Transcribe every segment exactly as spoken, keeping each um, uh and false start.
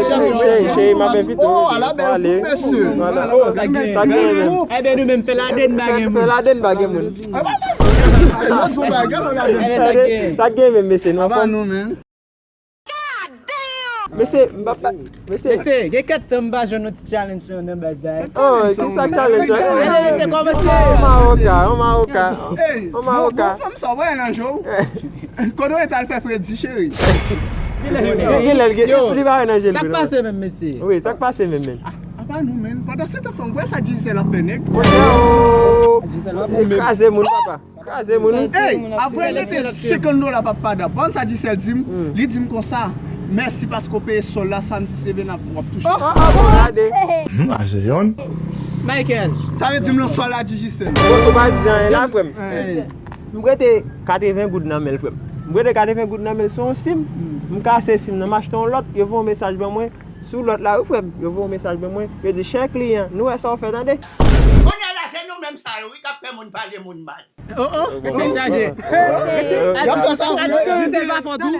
Cheri, cheri, m ap envite w. Oh, ala bèl koup, mesye. Voilà. Oh, sa gen. Sa gen menm. Ebyen, nou menm, fè ladenn pa gen moun. Fè ladenn pa gen moun. Sa gen menm, mesye, nou anfòm. Mesye, m pa, pa, mesye. Mesye, gen kèk tan m pa jwenn yon ti challenge nan, nan baz la. Oh, ki sa challenge la? Ebyen, mesye, kòmanse. Oh, mawoka, oh, mawoka. Oh, mawoka. Bon, fanm sa, w pa nan je w. Kote w te al fè fredi, cheri? Gen lè, gen, li pa wè nan je l. Sa k pase menm, mesye? Wi, sa k pase menm, menm? Apa nou, menm. Pandan se tan, fanm, wè sa Digicel ap fè nèg. Kraze moun, papa. Kraze moun. Ey, avan l mete senkant dola pa pada, pa konn sa Digicel di m, li di m konsa, mèsi paske w peye sòl la, samdi se vennap w ap touche. Oh, oh, bon, gade. Hmm, a se yonn. Michael. Sa vle di m nan sòl la Digicel. Ou pa di anyen la, frè m. M prete katreven goud nan men l, frè m. M prete katreven goud nan men l, se yon sim. M kase sim nan, m achte yon lòt, yo voye yon mesaj ban mwen. Sou lòt la, wi, frè m, yo voye yon mesaj ban mwen, yo di, chè kliyan, nou wè sa w fè, tande. Kounye a la, se nou menm sa yo, wi, k ap fè moun pale moun mal. Oh, oh, tèt chaje. Adi, adi, di se l pa fòt ou.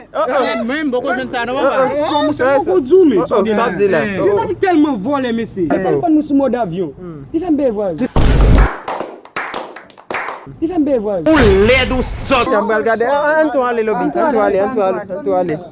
Mwen, m poko jwenn sa, non, papa. Poko di w, men, tande la. Di sa ki tèlman vòlè, mesye. Li tèlman fè nou sou mòd avyon. Li fè m peye vwayaj. Li fè m peye vwayaj. Ou lèd, ou sòt. Ann pral gade. Ann tou ale, Lobi. Ann tou ale, ann tou ale, ann tou ale.